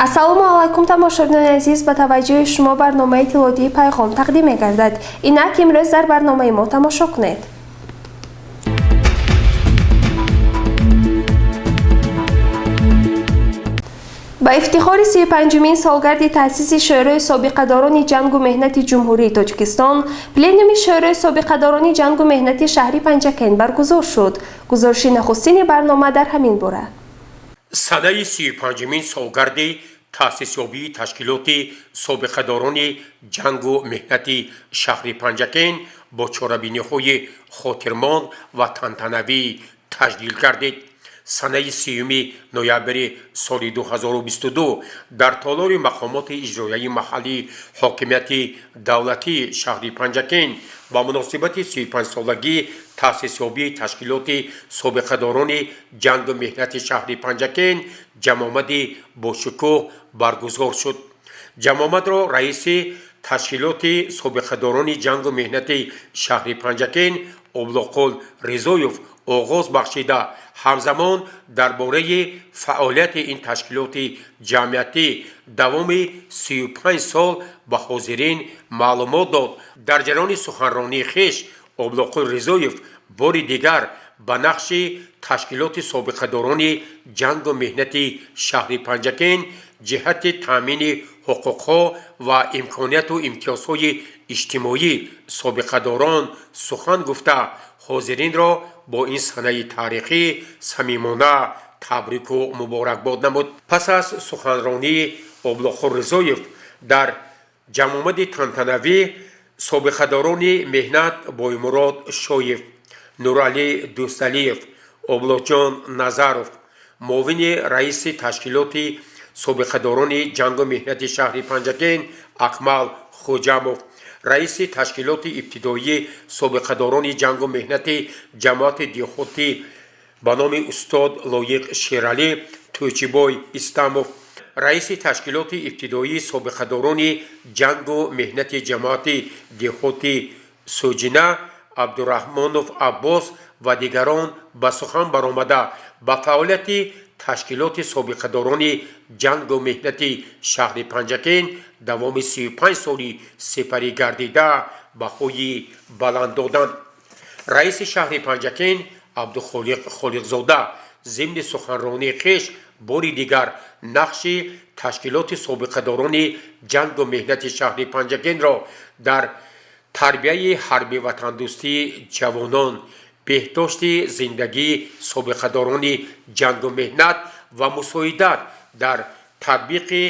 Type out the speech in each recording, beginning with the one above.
Ассалому алайкум, тамошобинони азиз! Ба таваҷҷӯҳи шумо барномаи иттилоотии «Пайғом» тақдим мегардад. Инак, имрӯз дар барномаи мо тамошо кунед. Ба ифтихори 35-умин солгарди таъсиси Шӯрои собиқадорони ҷангу меҳнати Ҷумҳурии Тоҷикистон пленуми Шӯрои собиқадорони ҷангу меҳнати шаҳри Панҷакент баргузор шуд. Гузориши нахустини барнома дар ҳамин бора. Санаи 35-умин солгарди таъсисёбии ташкилоти собиқадорони ҷангу меҳнати шаҳри Панҷакент бо чорабиниҳои хотирмон ва тантанавӣ таҷлил гардид. Санаи 30-юми ноябри соли 2022 дар толори мақомоти иҷроияи маҳаллии ҳокимияти давлатии шаҳри Панҷакент ба муносибати 35-солагии таъсисёбии ташкилоти собиқадорони ҷангу меҳнати шаҳри Панҷакент ҷамъомади бошукӯҳ баргузор шуд. Ҷамъомадро раиси ташкилоти собиқадорони ҷангу меҳнати шаҳри Панҷакент Облоқул Ризоев оғоз бахшида, ҳамзамон дар бораи фаъолияти ин ташкилоти ҷамъиятӣ давоми 35 сол ба ҳозирин маълумот дод. Дар ҷараёни суханронии хеш Облоқул Ризоев бори дигар ба нақши ташкилоти собиқадорони ҷангу меҳнати шаҳри Панҷакент ҷиҳати таъмини ҳуқуқҳо ва имконияту имтиёзҳои иҷтимоӣ собиқадорон сухан гуфта, ҳозиринро бо ин санаи таърихӣ самимона табрику муборакбод намуд. Пас аз суханронии Облоқул Ризоев дар ҷамъомади тантанавӣ собиқадорони меҳнат Боймурод Шоев, Нуралӣ Дӯсталиев, Облоҷон Назаров, муовини раиси ташкилоти собиқадорони ҷангу меҳнати шаҳри Панҷакент Акмал Хоҷамов, раиси ташкилоти ибтидоии собиқадорони ҷангу меҳнати ҷамоати деҳотӣ ба номи устод Лоиқ Шералӣ Тӯчибой Истамов, раиси ташкилоти ибтидоии собиқадорони ҷангу меҳнати ҷамоати деҳоти Сӯҷина Абдураҳмонов Аббос ва дигарон ба сухан баромада, ба фаъолияти ташкилоти собиқадорони ҷангу меҳнати шаҳри Панҷакент давоми 35 соли сипарӣ гардида баҳои баланд доданд. Раиси шаҳри Панҷакент Абдухолиқ Холиқзода зимни суханронии хеш бори дигар нақши ташкилоти собиқадорони ҷангу меҳнати шаҳри Панҷакентро дар тарбияи ҳарби ватандӯстии ҷавонон, беҳдошти зиндагии собиқадорони ҷангу меҳнат ва мусоидат дар татбиқи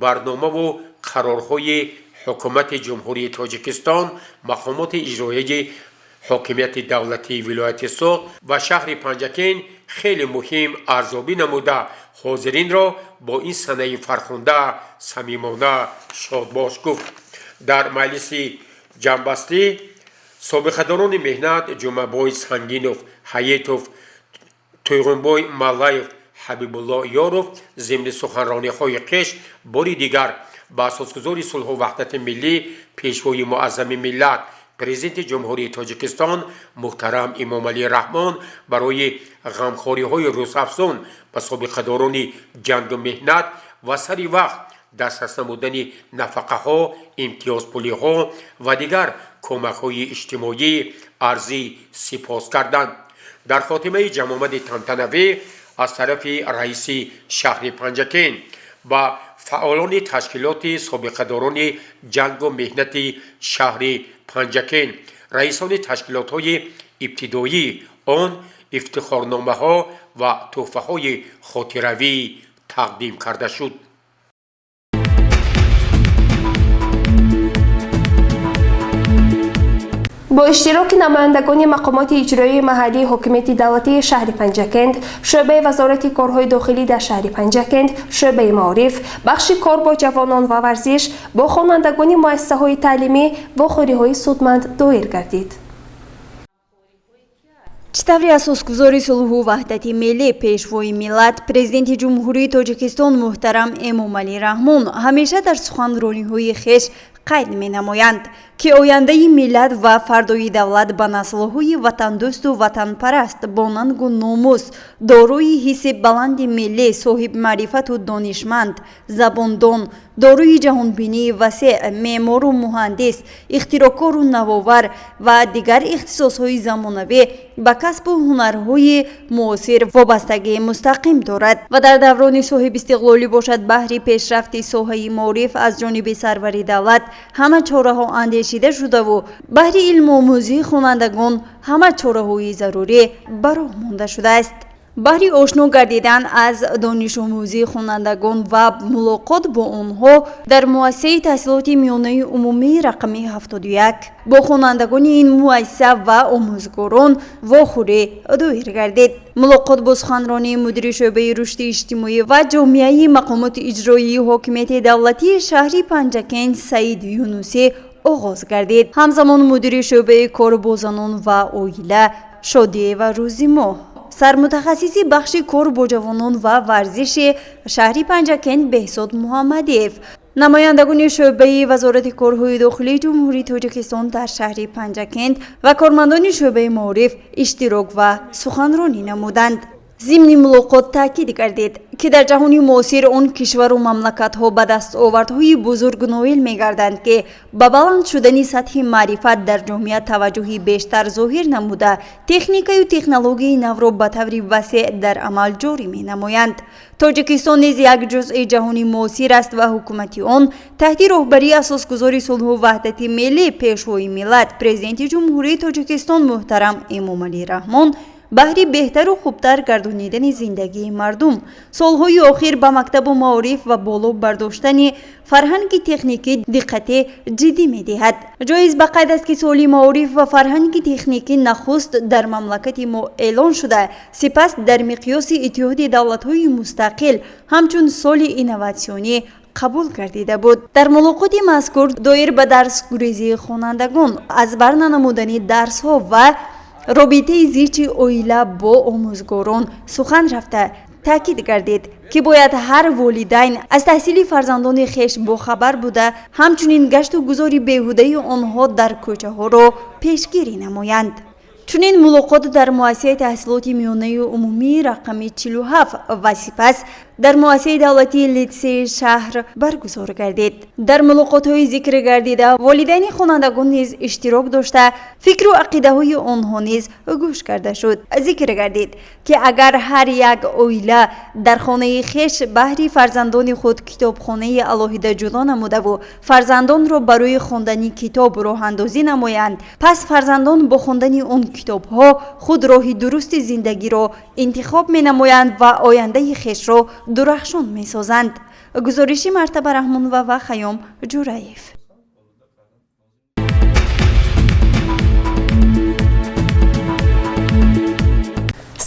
барномаву қарорҳои Ҳукумати Ҷумҳурии Тоҷикистон, мақомоти иҷроияи ҳокимияти давлатии вилояти Суғд ва шаҳри Панҷакент хеле муҳим арзёбӣ намуда, ҳозиринро бо ин санаи фархунда самимона шодбош гуфт. Дар маҷлиси ҷамъбастӣ собиқадорони меҳнат Ҷумъабой Сангинов, Ҳаитов Туйғунбой, Маллаев Ҳабибулло Ёров зимни суханрониҳои хеш бори дигар ба асосгузори сулҳу ваҳдати миллӣ, Пешвои муаззами миллат, Президенти Ҷумҳурии Тоҷикистон муҳтарам Эмомалӣ Раҳмон барои ғамхориҳои рӯзафзун ба собиқадорони ҷангу меҳнат ва сари вақт дастрас намудани нафақаҳо, имтиёзпулиҳо ва дигар кӯмакҳои иҷтимоӣ арзӣ сипос карданд. Дар хотимаи ҷамъомади тантанавӣ аз тарафи раиси шаҳри Панҷакент ба фаъолони ташкилоти собиқадорони ҷангу меҳнати шаҳри Панҷакент, раисони ташкилотҳои ибтидоии он ифтихорномаҳо ва тӯҳфаҳои хотиравӣ тақдим карда шуд. Бо иштироки намояндагони мақомоти иҷроии маҳаллии ҳокимияти давлатии шаҳри Панҷакент, шӯъбаи Вазорати корҳои дохилӣ дар шаҳри Панҷакент, шӯъбаи маориф, бахши кор бо ҷавонон ва варзиш бо хонандагони муассисаҳои таълимӣ вохӯриҳои судманд доир гардид. Чӣ тавре асосгузори сулҳу ваҳдати миллӣ, Пешвои миллат, Президенти Ҷумҳурии Тоҷикистон муҳтарам Эмомалӣ Раҳмон ҳамеша дар суханрониҳои хеш Қайд менамоянд, ки ояндаи миллат ва фардои давлат ба наслҳои ватандӯсту ватанпараст, бо нангу номус, дорои ҳисси баланди миллӣ, соҳибмаърифату донишманд, забондон, дорои ҷаҳонбинии васеъ, меъмору муҳандис, ихтироъкору навовар ва дигар ихтисосҳои замонавӣ, ба касбу ҳунарҳои муосир вобастагии мустақим дорад. Ва дар даврони соҳибистиқлолӣ бошад, баҳри пешрафти соҳаи маориф аз ҷониби сарвари давлат ҳама чораҳо андешида шудаву баҳри илмомӯзии хонандагон ҳама чораҳои зарурӣ ба роҳ монда шудааст. Баҳри ошно гардидан аз донишомӯзии хонандагон ва мулоқот бо онҳо дар муассисаи таҳсилоти миёнаи умумии рақами 71 бо хонандагони ин муассиса ва омӯзгорон вохӯрӣ доир гардид. Мулоқот бо суханронии мудири шӯъбаи рушди иҷтимоӣ ва ҷомеаи мақомоти иҷроии ҳокимияти давлатии шаҳри Панҷакент Саид Юнусӣ оғоз гардид. Ҳамзамон мудири шӯъбаи кор бо занон ва оила Шодиева Рӯзимоҳ, сармутахассиси бахши кор бо ҷавонон ва варзиши шаҳри Панҷакент Беҳзод Муҳаммадиев, намояндагони шӯъбаи Вазорати корҳои дохилии Ҷумҳурии Тоҷикистон дар шаҳри Панҷакент ва кормандони шӯъбаи маориф иштирок ва суханронӣ намуданд. Зимни мулоқот таъкид гардид, ки дар ҷаҳони муосир он кишвару мамлакатҳо ба дастовардҳои бузург ноил мегарданд, ки ба баланд шудани сатҳи маърифат дар ҷомеа таваҷҷӯҳи бештар зоҳир намуда, техникаю технологияи навро ба таври васеъ дар амал ҷорӣ менамоянд. Тоҷикистон низ як ҷузъи ҷаҳони муосир аст ва ҳукумати он таҳти роҳбарии асосгузори сулҳу ваҳдати миллӣ, Пешвои миллат, Президенти Ҷумҳурии Тоҷикистон муҳтарам Эмомалӣ Раҳмон баҳри беҳтару хубтар гардонидани зиндагии мардум солҳои охир ба мактабу маориф ва боло бардоштани фарҳанги техникӣ диққати ҷиддӣ медиҳад. Ҷоиз ба қайд аст, ки соли маориф ва фарҳанги техникӣ нахуст дар мамлакати мо эълон шуда, сипас дар миқёси Иттиҳоди давлатҳои мустақил ҳамчун соли инноватсионӣ қабул гардида буд. Дар мулоқоти мазкур доир ба дарсгурезии хонандагон, аз бар нанамудани дарсҳо ва робитаи зичи оила бо омӯзгорон сухан рафта, таъкид гардид, ки бояд ҳар волидайн аз таҳсили фарзандони хеш бохабар буда, ҳамчунин гашту гузори беҳудаи онҳо дар кӯчаҳоро пешгирӣ намоянд. Чунин мулоқот дар муассисаи таҳсилоти миёнаи умумии рақами 47 ва сипас дар муассисаи давлатии литсеи шаҳр баргузор гардид. Дар мулоқотҳои зикр гардида волидайни хонандагон низ иштирок дошта, фикру ақидаҳои онҳо низ гӯш карда шуд. Зикр гардид, ки агар ҳар як оила дар хонаи хеш баҳри фарзандони худ китобхонаи алоҳида ҷудо намудаву фарзандонро барои хондани китоб роҳандозӣ намоянд, пас фарзандон бо хондани он китобҳо худ роҳи дурусти зиндагиро интихоб менамоянд ва ояндаи хешро дурахшон месозанд. Гузориши Мартаба Раҳмонова ва Хаём Ҷураев.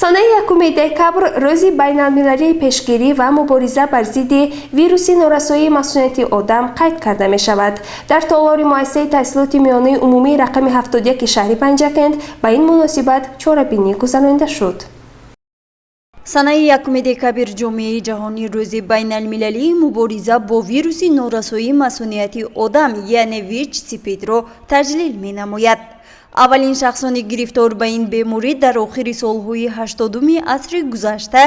Санаи 1 декабр рӯзи байналмилалии пешгирӣ ва мубориза бар зидди вируси норасоии масунияти одам қайд карда мешавад. Дар толори муассисаи таҳсилоти миёнаи умумии рақами 71 шаҳри Панҷакент ба ин муносибат чорабинӣ гузаронида шуд. Санаи 1 декабр ҷомеаи ҷаҳонӣ рӯзи байналмилалии мубориза бо вируси норасоии масунияти одам, яъне ВИЧ СПИД-ро таҷлил менамояд. Аввалин шахсони гирифтор ба ин беморӣ дар охири солҳои 80-уми асри гузашта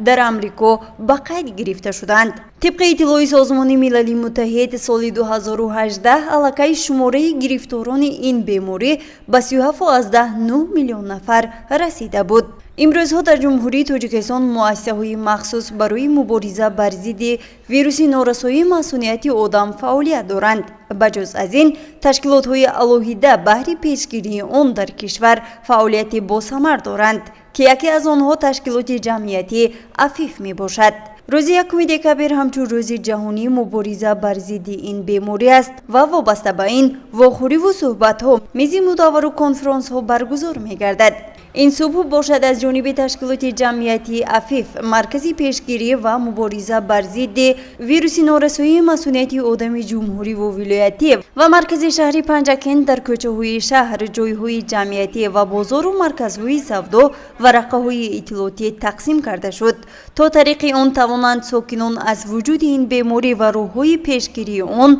дар Амрико ба қайд гирифта шуданд. Тибқи иттилои Созмони Милали Муттаҳид, соли 2018 аллакай шумораи гирифторони ин беморӣ ба 37,9 миллион нафар расида буд. Имрӯзҳо дар Ҷумҳурии Тоҷикистон муассисаҳои махсус барои мубориза бар зидди вируси норасоии масунияти одам фаъолият доранд. Ба ҷуз аз ин, ташкилотҳои алоҳида баҳри пешгирии он дар кишвар фаъолияти босамар доранд, ки яке аз онҳо ташкилоти ҷамъиятӣ «Афиф» мебошад. Рӯзи 1 декабр ҳамчун рӯзи ҷаҳонии мубориза бар зидди ин беморӣ аст ва вобаста ба ин вохӯриву суҳбатҳо, мизи мудаввару конфронсҳо баргузор мегардад. Ин субҳ бошад, аз ҷониби ташкилоти ҷамъиятии «Афиф», маркази пешгирӣ ва мубориза бар зидди вируси норасоии масунияти одами ҷумҳуриву вилоятӣ ва маркази шаҳри Панҷакент дар кӯчаҳои шаҳр, ҷойҳои ҷамъиятӣ ва бозору марказҳои савдо варақаҳои иттилоотӣ тақсим карда шуд, то тариқи он тавонанд сокинон аз вуҷуди ин беморӣ ва роҳҳои пешгирии он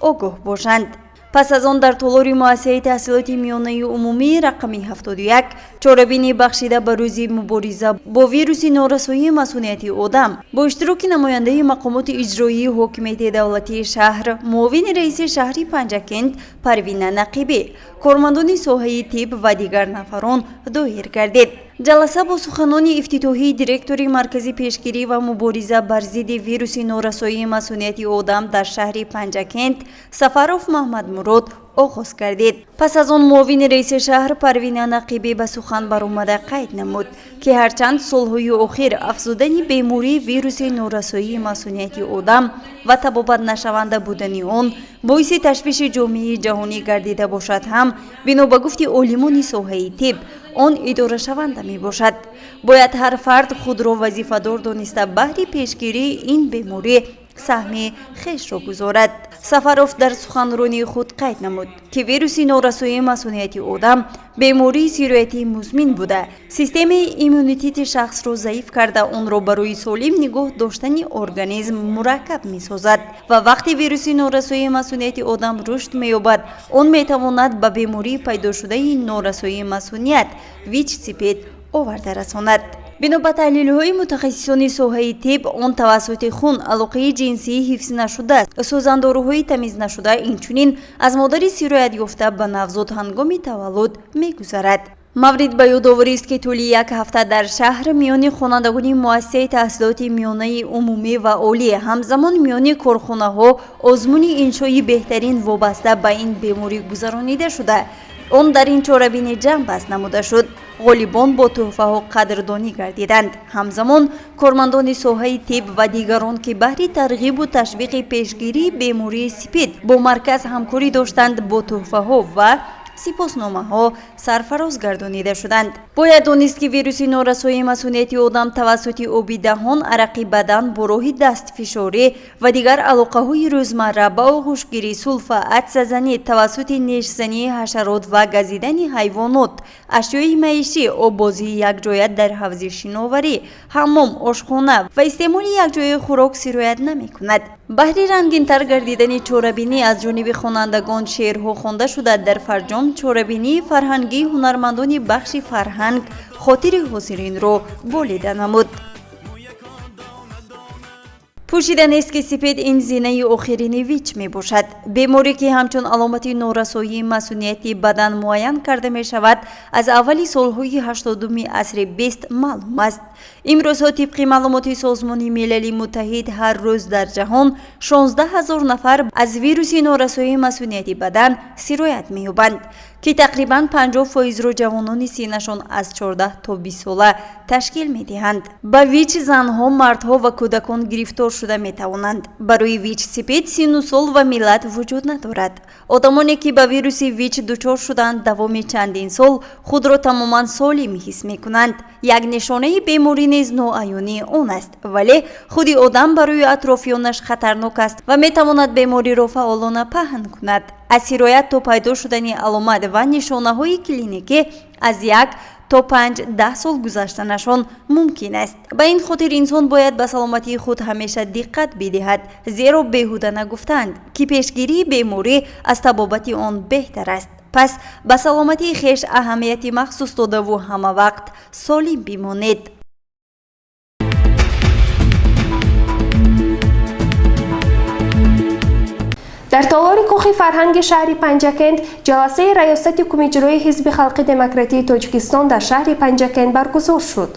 Огоҳ бошанд. Пас аз он дар толори муассисаи таҳсилоти миёнаи умумии рақами 71 чорабинӣ бахшида ба рӯзи мубориза бо вируси норасоии масунияти одам бо иштироки намояндаи мақомоти иҷроии ҳокимияти давлатии шаҳр, муовини раиси шаҳри Панҷакент Парвина Нақибӣ, кормандони соҳаи тиб ва дигар нафарон доир гардид. Ҷаласа бо суханони ифтитоҳии директори Маркази пешгирӣ ва мубориза бар зидди вируси норасоии масунияти одам дар шаҳри Панҷакент Сафаров Маҳмадмурод оғоз гардид. Пас аз он муовини раиси шаҳр Парвина Нақибӣ ба сухан баромада қайд намуд, ки ҳарчанд солҳои охир афзудани бемории вируси норасоии масунияти одам ва табобатнашаванда будани он боиси ташвиши ҷомеаи ҷаҳонӣ гардида бошад ҳам, бино ба гуфти олимони соҳаи тиб, он идорашаванда мебошад. Бояд ҳар фард худро вазифадор дониста, баҳри пешгирии ин беморӣ саҳми хешро гузорад. Сафаров дар суханронии худ қайд намуд, ки вируси норасоии масунияти одам бемории сироятии музмин буда, системаи иммунитети шахсро заиф карда, онро барои солим нигоҳ доштани организм мураккаб месозад ва вақте вируси норасоии масунияти одам рушд меёбад, он метавонад ба бемории пайдошудаи норасоии масуният ВИЧ СПИД оварда расонад. Бино ба таҳлилҳои мутахассисони соҳаи тиб, он тавассути хун, алоқаи ҷинсии ҳифз нашуда, сӯзандоруҳои тамиз нашуда, инчунин аз модари сироятёфта ба навзод ҳангоми таваллуд мегузарад. Маврид ба ёдоварист, ки тӯли як ҳафта дар шаҳр миёни хонандагони муассисаи таҳсилоти миёнаи умумӣ ва олӣ, ҳамзамон миёни корхонаҳо озмуни иншои беҳтарин вобаста ба ин беморӣ гузаронида шуда, он дар ин чорабинӣ ҷамъбаст намуда шуд. Ғолибон бо тӯҳфаҳо қадрдонӣ гардиданд. Ҳамзамон кормандони соҳаи тиб ва дигарон, ки баҳри тарғибу ташвиқи пешгирии бемории СПИД бо марказ ҳамкорӣ доштанд, бо тӯҳфаҳо ва сипосномаҳо сарфароз гардонида шуданд. Бояд донист, ки вируси норасоии масунияти одам тавассути оби даҳон, арақи бадан, бо роҳи дастфишорӣ ва дигар алоқаҳои рӯзмарра, ба оғӯшгирӣ, сулфа, атсазанӣ, тавассути нешзании ҳашарот ва газидани ҳайвонот, ашёи маишӣ, оббозии якҷоя дар ҳавзи шиноварӣ, ҳаммом, ошхона ва истеъмоли якҷояи хӯрок сироят намекунад. Баҳри рангинтар гардидани чорабинӣ аз ҷониби хонандагон шеърҳо хонда шуда, дар фарҷом чорабинии фарҳангии ҳунармандони бахши фарҳанг хотири ҳозиринро болида намуд. Пӯшида нест, ки СПИД ин зинаи охирини ВИЧ мебошад. Беморӣ, ки ҳамчун аломати норасоии масунияти бадан муайян карда мешавад, аз аввали солҳои 80-уми асри бист маълум аст. Имрӯзҳо, тибқи маълумоти Созмони Милали Муттаҳид, ҳар рӯз дар ҷаҳон 16 ҳазор нафар аз вируси норасоии масунияти бадан сироят меёбанд, ки тақрибан 50 фоизро ҷавонони синнашон аз 14 то 20 сола ташкил медиҳанд. Ба ВИЧ занҳо, мардҳо ва кӯдакон гирифтор шуда метавонанд. Барои ВИЧ СПИД синну сол ва миллат вуҷуд надорад. Одамоне, ки ба вируси ВИЧ дучор шуданд, давоми чандин сол худро тамоман солим ҳис мекунанд. Як нишонаи беморӣ низ ноаёнии он аст, вале худи одам барои атрофиёнаш хатарнок аст ва метавонад бемориро фаъолона паҳн кунад. Аз сироят то пайдо шудани аломат ва нишонаҳои клиникӣ аз 1 то 5-10 сол гузаштанашон мумкин аст. Ба ин хотир инсон бояд ба саломатии худ ҳамеша диққат бидиҳад, зеро беҳуда нагуфтаанд, ки пешгирии беморӣ аз табобати он беҳтар аст. Пас ба саломатии хеш аҳамияти махсус додаву ҳамавақт солим бимонед. Дар толори Кохи фарҳанги шаҳри Панҷакент ҷаласаи раёсати кумиҷрои Ҳизби халқи демократии Тоҷикистон дар шаҳри Панҷакент баргузор шуд.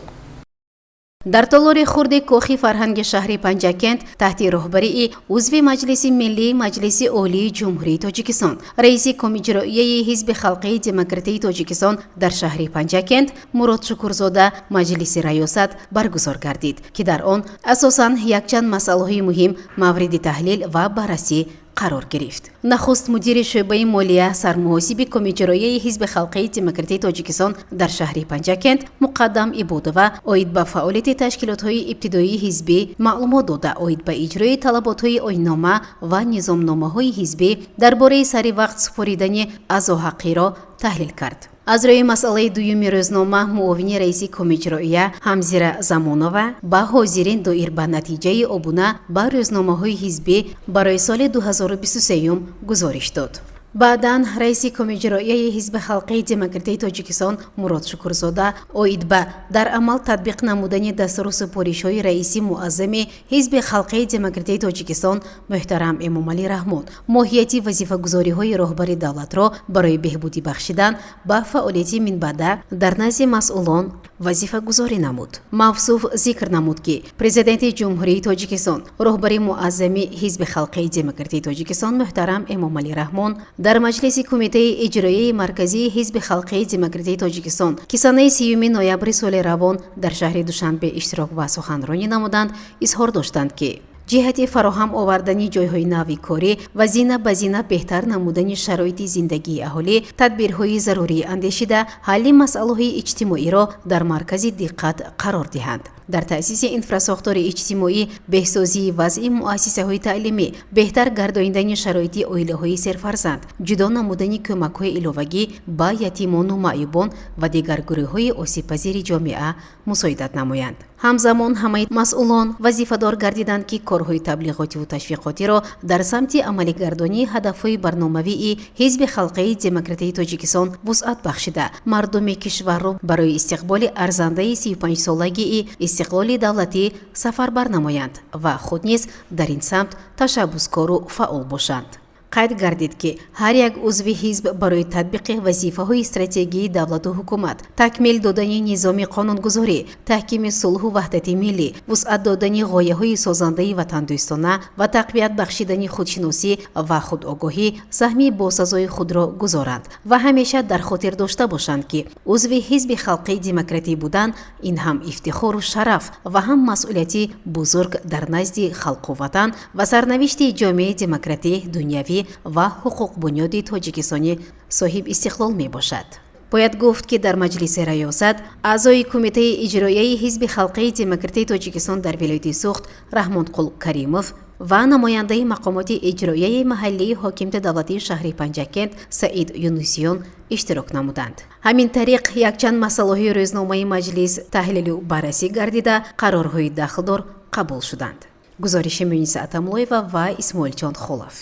Дар толори хурди Кохи фарҳанги шаҳри Панҷакент таҳти роҳбарии узви Маҷлиси Миллии Маҷлиси Олии Ҷумҳурии Тоҷикистон, раиси Комиҷроияи Ҳизби халқии демократии Тоҷикистон дар шаҳри Панҷакент Мурод Шукурзода маҷлиси раёсат баргузор гардид, ки дар он асосан якчанд масъалаҳои муҳим мавриди таҳлил ва баррасӣ қарор гирифт. Нахуст мудири шӯъбаи молия, сармуҳосиби Комиҷроияи Ҳизби халқии демократии Тоҷикистон дар шаҳри Панҷакент Муқаддам Ибодова оид ба фаъолияти ташкилотҳои ибтидоии ҳизбӣ маълумот дода, оид ба иҷрои талаботҳои оиннома ва низомномаҳои ҳизбӣ дар бораи сари вақт супоридани аъзоҳаққиро Таҳлил кард. Аз рӯи масъалаи дуюми рӯзнома муовини раиси Комиҷроия Ҳамзира Замонова ба ҳозирин доир ба натиҷаи обуна ба рӯзномаҳои ҳизбӣ барои соли 2023 гузориш дод. Баъдан раиси Комиҷроияи Ҳизби халқии демократии Тоҷикистон Мурод Шукурзода оид ба дар амал татбиқ намудани дастуру супоришҳои раиси муаззами Ҳизби халқии демократии Тоҷикистон муҳтарам Эмомалӣ Раҳмон, моҳияти вазифагузориҳои роҳбари давлатро барои беҳбудӣ бахшидан ба фаъолияти минбаъда дар назди масъулон вазифагузорӣ намуд. Мавсуф зикр намуд, ки Президенти Ҷумҳурии Тоҷикистон, роҳбари муаззами Ҳизби халқии демократии Тоҷикистон муҳтарам Эмомалӣ Раҳмон дар маҷлиси Кумитаи иҷроияи марказии Ҳизби халқии демократии Тоҷикистон, ки санаи 30 ноябри соли равон дар шаҳри Душанбе иштирок ва суханронӣ намуданд, изҳор доштанд, ки ҷиҳати фароҳам овардани ҷойҳои нави корӣ ва зина ба зина беҳтар намудани шароити зиндагии аҳолӣ тадбирҳои зарурӣ андешида, ҳалли масъалаҳои иҷтимоиро дар маркази диққат қарор диҳанд. Дар таъсиси инфрасохтори иҷтимоӣ, беҳсозии вазъи муассисаҳои таълимӣ, беҳтар гардонидани шароити оилаҳои серфарзанд, ҷудо намудани кӯмакҳои иловагӣ ба ятимону маъюбон ва дигар гурӯҳҳои осебпазири ҷомеа мусоидат намоянд. Ҳамзамон ҳамаи масъулон вазифадор гардиданд, ки корҳои таблиғотиву ташвиқотиро дар самти амалигардонии ҳадафҳои барномавии Ҳизби халқии демократии Тоҷикистон вусъат бахшида, мардуми кишварро барои истиқболи арзандаи 35-солагии истиқлоли давлатӣ сафарбар намоянд ва худ низ дар ин самт ташаббускору фаъол бошанд. Қайд гардид, ки ҳар як узви ҳизб барои татбиқи вазифаҳои стратегии давлату ҳукумат, такмил додани низоми қонунгузорӣ, таҳкими сулҳу ваҳдати миллӣ, вусъат додани ғояҳои созандаи ватандӯстона ва тақвият бахшидани худшиносӣ ва худогоҳӣ саҳми босазои худро гузоранд ва ҳамеша дар хотир дошта бошанд, ки узви Ҳизби халқии демократӣ будан ин ҳам ифтихору шараф ва ҳам масъулияти бузург дар назди халқу ватан ва сарнавишти ҷомеаи демократӣ, дунявӣ ва ҳуқуқбунёди Тоҷикистони соҳибистиқлол мебошад. Бояд гуфт, ки дар маҷлиси раёсат аъзои Кумитаи иҷроияи Ҳизби халқии демократии Тоҷикистон дар вилояти Суғд Раҳмонқул Каримов ва намояндаи мақомоти иҷроияи маҳаллии ҳокимияти давлатии шаҳри Панҷакент Саид Юнусиён иштирок намуданд. Ҳамин тариқ, якчанд масъалаҳои рӯзномаи маҷлис таҳлилу баррасӣ гардида, қарорҳои дахлдор қабул шуданд. Гузориши Муниса Атамлоева ва Исмоилҷон Холов.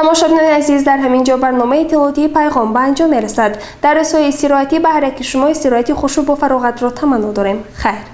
Тамошобинони азиз, дар ҳамин ҷо барномаи иттилоотии «Пайғом» ба анҷом мерасад. Дар рӯзҳои истироҳатӣ ба ҳар яки шумо истироҳати хушу бофароғатро таманно дорем. Хайр.